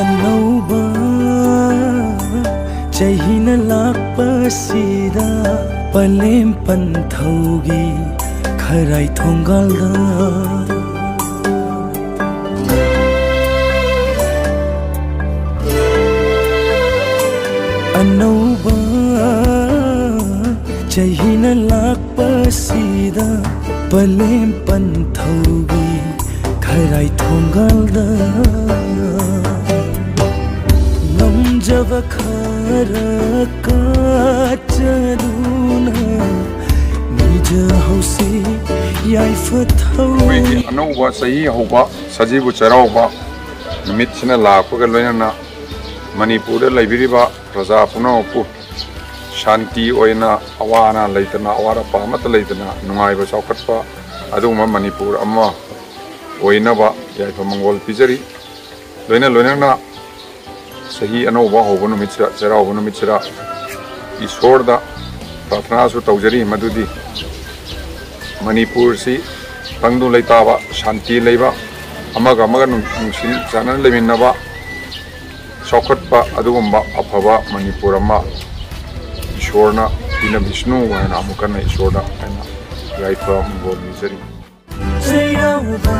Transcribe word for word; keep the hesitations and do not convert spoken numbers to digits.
ꯑꯅꯧꯕ ꯆꯍꯤꯅ ꯂꯥꯛꯄꯁꯤꯗ ꯄꯂꯦꯝ ꯄꯟꯊꯧꯒꯤ ꯈꯔꯥꯏ ꯊꯣꯡꯒꯥꯜꯗ ꯑꯅꯧꯕ ꯆꯍꯤꯅ ꯂꯥꯛꯄꯁꯤꯗ ꯄꯂꯦꯝ ꯄꯟꯊꯧꯒꯤ ꯈꯔꯥꯏ ꯊꯣꯡꯒꯥꯜꯗ ꯉꯝꯖꯕ ꯈꯔ ꯀꯥꯆꯗꯨꯅ ꯅꯤꯖꯍꯧꯁꯤ ꯌꯥꯏꯐ ꯊꯧꯅꯤ꯫ ꯑꯩꯈꯣꯏꯒꯤ ꯑꯅꯧꯕ ꯆꯍꯤ ꯍꯧꯕ ꯁꯖꯤꯕꯨ ꯆꯩꯔꯥꯎꯕ ꯅꯨꯃꯤꯠꯁꯤꯅ ꯂꯥꯛꯄꯒ ꯂꯣꯏꯅꯅ ꯃꯅꯤꯄꯨꯔꯗ ꯂꯩꯕꯤꯔꯤꯕ ꯄ꯭ꯔꯖꯥ ꯄꯨꯝꯅꯃꯛꯄꯨ ꯁꯥꯟꯇꯤ ꯑꯣꯏꯅ, ꯑꯋꯥ ꯑꯅꯥ ꯂꯩꯇꯅ, ꯑꯋꯥꯠ ꯑꯄꯥ ꯑꯃꯠꯇ ꯂꯩꯇꯅ, ꯅꯨꯡꯉꯥꯏꯕ ꯆꯥꯎꯈꯠꯄ ꯑꯗꯨꯒꯨꯝꯕ ꯃꯅꯤꯄꯨꯔ ꯑꯃ ꯑꯣꯏꯅꯕ ꯌꯥꯏꯐ ꯃꯪꯒꯣꯜ ꯄꯤꯖꯔꯤ꯫ ꯂꯣꯏꯅ ꯂꯣꯏꯅꯅ ꯆꯍꯤ ꯑꯅꯧꯕ ꯍꯧꯕ ꯅꯨꯃꯤꯠꯁꯤꯗ, ꯆꯩꯔꯥꯎꯕ ꯅꯨꯃꯤꯠꯁꯤꯗ ꯏꯁꯣꯔꯗ ꯄ꯭ꯔꯥꯊꯅꯥꯁꯨ ꯇꯧꯖꯔꯤ, ꯃꯗꯨꯗꯤ ꯃꯅꯤꯄꯨꯔꯁꯤ ꯇꯪꯗꯨ ꯂꯩꯇꯥꯕ, ꯁꯥꯟꯇꯤ ꯂꯩꯕ, ꯑꯃꯒ ꯑꯃꯒ ꯅꯨꯡ-, ꯅꯨꯡꯁꯤ ꯆꯥꯟꯅꯅ ꯂꯩꯃꯤꯟꯅꯕ, ꯆꯥꯎꯈꯠꯄ ꯑꯗꯨꯒꯨꯝꯕ ꯑꯐꯕ ꯃꯅꯤꯄꯨꯔ ꯑꯃ ꯏꯁꯣꯔꯅ ꯄꯤꯅꯕꯤꯁꯅꯨ ꯍꯥꯏꯅ ꯑꯃꯨꯛ ꯍꯟꯅ ꯏꯁꯣꯔꯗ ꯑꯩꯅ ꯌꯥꯏꯐ ꯃꯪꯒꯣꯜ ꯅꯤꯖꯔꯤ꯫ ꯆꯩꯔꯥꯎꯕ